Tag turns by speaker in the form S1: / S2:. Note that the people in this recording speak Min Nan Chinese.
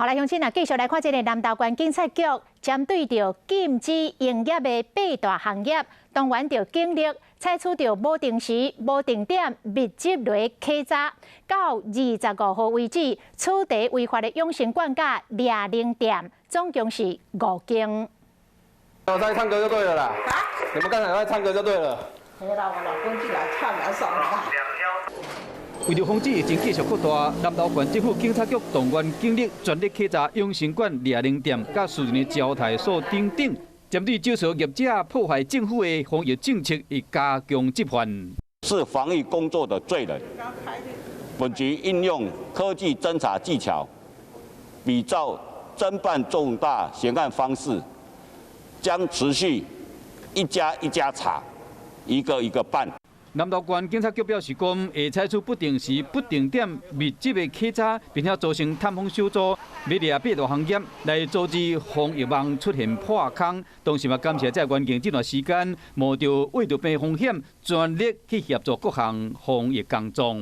S1: 好來，鄉親啊，繼續來看這个南投縣警察局針對著禁止營業的八大行業，動員著警力，採取著無定時、無定點、密集來稽查，到25號為止，取締違法的養生館佮掠奶店，總共是五間。
S2: 我在唱歌就對了啦。啊？你們剛才在唱歌就對了。
S3: 我老公進來唱兩首啦。
S4: 為著防止疫情繼續擴大，南投縣政府警察局動員警力，全力稽查養生館、掠奶店、佮私人的招待所等等，針對少數業者破壞政府的防疫政策，會加強執法。
S5: 是防疫工作的罪人。本局運用科技偵查技巧，比照偵辦重大懸案方式，將持續一家一家查，一個一個辦。
S4: 南投縣警察局表示講，會採取不定時、不定點、密集的稽查，並且組成探訪小組，欲掠八大行業來阻止防疫網出現破空。同時嘛，感謝這員警這段時間冒著胃著病風險，全力去協助各項防疫工作。